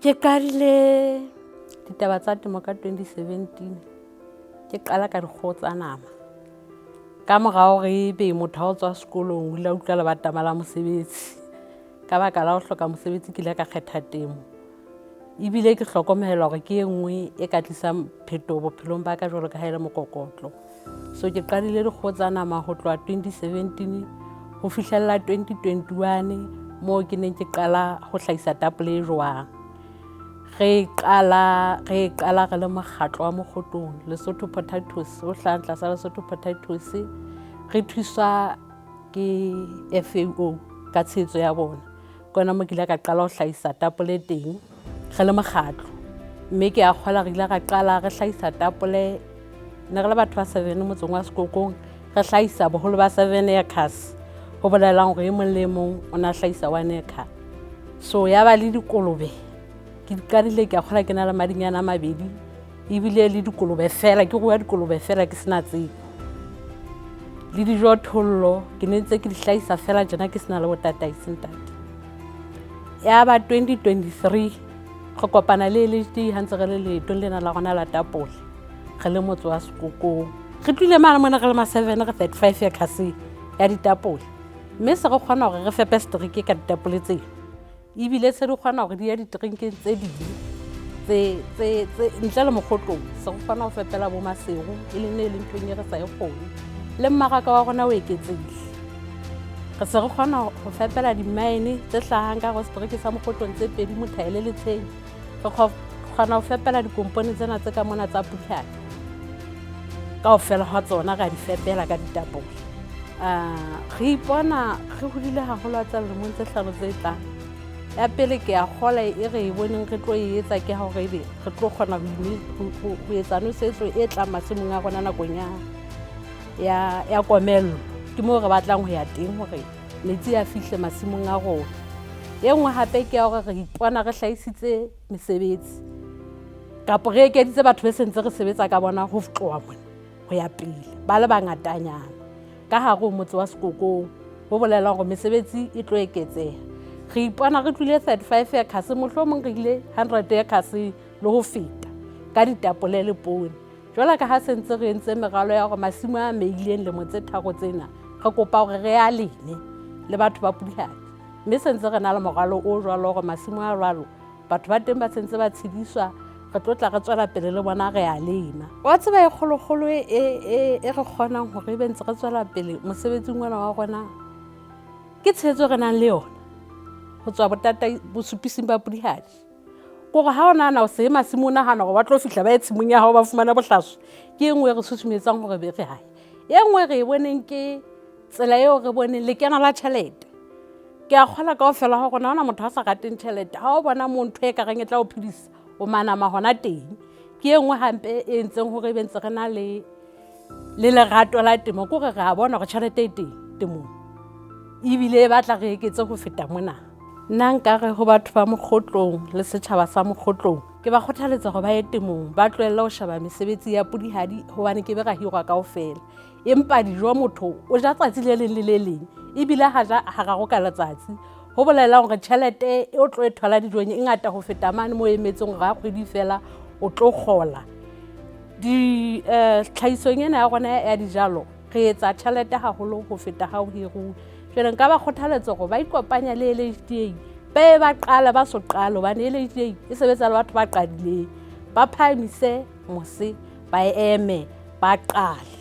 Ke qadile ditaba tsa temo ka 2017, ke qala ka dikgoho tsa nama. Ka mora hore ebe motho ha o tswa sekolong o ile a utlwa lebatama la mosebetsi. Ka baka la ho hloka mosebetsi ke ile ka kgetha temo. Ebile ke hlokomela hore ke e nngwe e ka tlisang phetoho bophelong ba ka jwalo ka ha e le mokokotlo. So ke qadile dikgoho tsa nama ho tloha 2017 ho fihlella 2021 moo ke neng ke qala ho hlahisa tapole e jwang. Re qala re le mokgatlo wa Mokgotlong, Lesotho Potatoes, o hlahang tlasa Lesotho Potatoes, re thuswa ke FAO ka tshehetso ya bona. Ke hona moo ke ile ka qala ho hlahisa tapole teng re le mokgatlo. Mme ke a kgolwa re ile ra qala re hlahisa tapole, ne re le batho ba seven motseng wa Sekokong, re hlahisa boholo ba 7 acres, ho bolelang hore e mong le e mong o na hlahisa 1 acre. So ya ba le dikolobe, ke di qadile, ke a kgolwa ke na le madinyana a mabedi, ebile le dikolobe fela, ke rua dikolobe fela ke sena tsebo. Le dijothollo ke ne ntse ke di hlahisa fela tjena ke sena le botataisi, ntate. Ya ba 2023 re kopana le LHDA ha ntse re le leetong lena la rona la tapole, re le motse wa Sekokong. Re tlile mane mona re le ma seven, re 35 acres ya ditapole, mme se re kgona hore re fepe setereke ka ditapole tseo. Ebile se di kgona hore di ye diterekeng tse ding tse ntle le Mokgotlong. Se re kgona ho fepela bo Maseru, e leng e leng nthong e re sa e kgone. Le mmaraka wa rona o eketsehile. Re se re kgona ho fepela di-mine tse hlahang ka hare ho setereke sa Mokgotlong tse pedi, Mothae le Letsheng. Re kgona ho fepela dikompone tsena tse ka mona tsa Phuthane. Kaofela ha tsona re a di fepela ka ditapole. Re ipona re hodile haholo tsa lemong tse 5 tse tlang. Ya pele ke a kgola e re e boneng re tlo e etsa ke hore ebe re tlo kgona ho etsa nosetso e tlang masimong a rona nakong ya komello. Ke moo re batlang ho ya teng hore metsi a fihle masimong a rona. E nngwe hape ke ya hore re ipona re hlahisitse mesebetsi kapo re ekeditse batho be sentse re sebetsa ka bona ho tloha mona ho ya pele, ba le bangatanyana ka hare ho motse wa Sekokong, ho bolela hore mesebetsi e tlo eketseha. Re ipona re tlile 35 acres, mohlomong re ile 100 acres le ho feta ka ditapole le poone. Jwalo ka ha se ntse re entse meralo ya hore masimo a meileng lemo tse 3 tsena re kopa hore re a leme le batho ba Pudihadi, mme se ntse re na le moralo o jwalo hore masimo a jwalo batho ba teng ba sentse ba tshediswa, re tlo tla re tswela pele le bona re a lema. Wa tseba e kgolokgolo e re kgonang hore ebe ntse re tswela pele mosebetsing ona wa rona ke tshehetso re nang le yona ho tswa bosupising ba Pudihadi. Kore ha o nahana o se ye masimo, o nahana hore ba tlo fihla ba ye tshimong ya hao ba fumane bohlaswa, ke e nngwe e re susumetsang hore be re hae. E nngwe re e boneng ke tsela eo re boneng lekeno la tjhelete. Ke a kgola kaofela ha rona, ha hona motho a sa rateng tjhelete. Ha o bona moo ntho e kareng e tla o phedisa, o manama hona teng. Ke e nngwe hampe e entseng hore ebe ntse re na le lerato la temo, ke hore re a bona hore tjhelete e teng temong, ebile e batla re eketse ho feta mona. Nna nkare ho batho ba Mokgotlong le setjhaba sa Mokgotlong, ke ba kgothaletsa hore ba ye temong, ba tlohelle ho sheba mesebetsi ya Pudihadi, hobane ke be ra hirwa kaofela. Empa dijo motho o ja tsatsi le leng le le leng, ebile ha ja hararo ka letsatsi. Ho bolelang hore tjhelete e o tlo e thola dijong e ngata ho feta mane moo emetseng hore ha kgwedi fela o tlo kgola. Tlhahisong ena ya rona ya dijalo re etsa tjhelete haholo ho feta ha o hiruwe. Jwale nka ba kgothaletsa hore ba ikopanya le LHDA, ba ye ba qale ba so qale, hobane LHDA e sebetsa le batho ba qadileng. Ba phahamise mose, ba eme, ba qale.